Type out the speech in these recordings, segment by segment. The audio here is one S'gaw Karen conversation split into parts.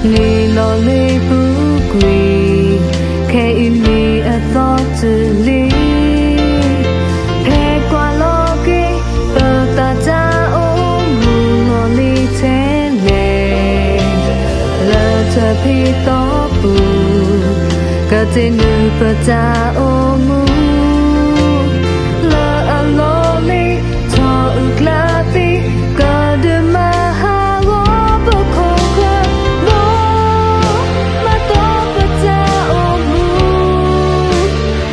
နံၤလီၤလံပူၤကွံာ်, ခဲအံၤနံၤအသီတလံၤ, ဖဲကွၢ်လီၤက့ၤ ပသးတၢ်အိၣ်မူလီၤလံထဲလဲၣ်, လၢထးဖံးသီပူၤ, ကတ့ၢ်နုာ်ပတၢ်အိၣ်မူ လၢအလီၢ်လံၤ ထီၣ်အုၣ်ကျါသံ ကဒုးမၤဟးဂီၤပခိၣ်ပဃၢၤ မၤသီပတၢ်အိၣ်မူ,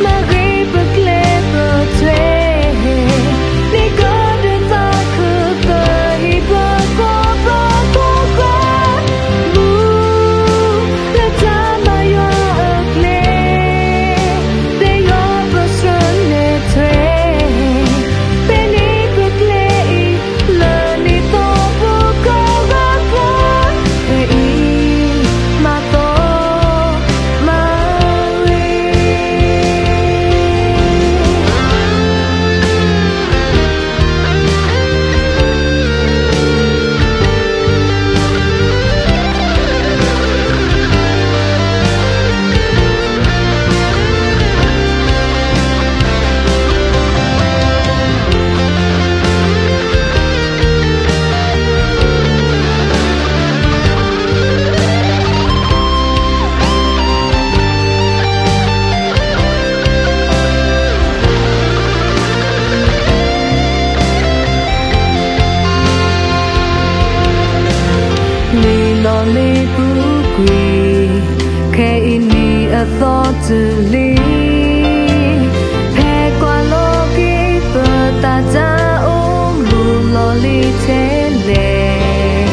မၤဂ့ၤပကျဲပထွဲ, မ့ၢ်ကဒုးသးခုပဟံၣ်ပဃီပခိၣ်ပဃၢၤ မူ လၢတၢ်မၤယွၤအကျဲ, ပယီၤပဆှၢနဲၣ်ထွဲ, ဖဲန့ၣ်ပကျဲအံၤ လၢနံၣ်သီပူၤကဂီၤကျီၤ, ဖဲအံၤ မၤသီ မၤဂ့ၤ နံၤလီၤလံပူၤကွံာ်, ခဲအံၤနံၤအသီတလံၤ, ဖဲကွၢ်လီၤက့ၤ ပသးတၢ်အိၣ်မူလီၤလံထဲလဲၣ်,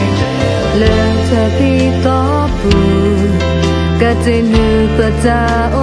လၢထးဖံးသီပူၤ, ကတ့ၢ်နုာ်ပတၢ်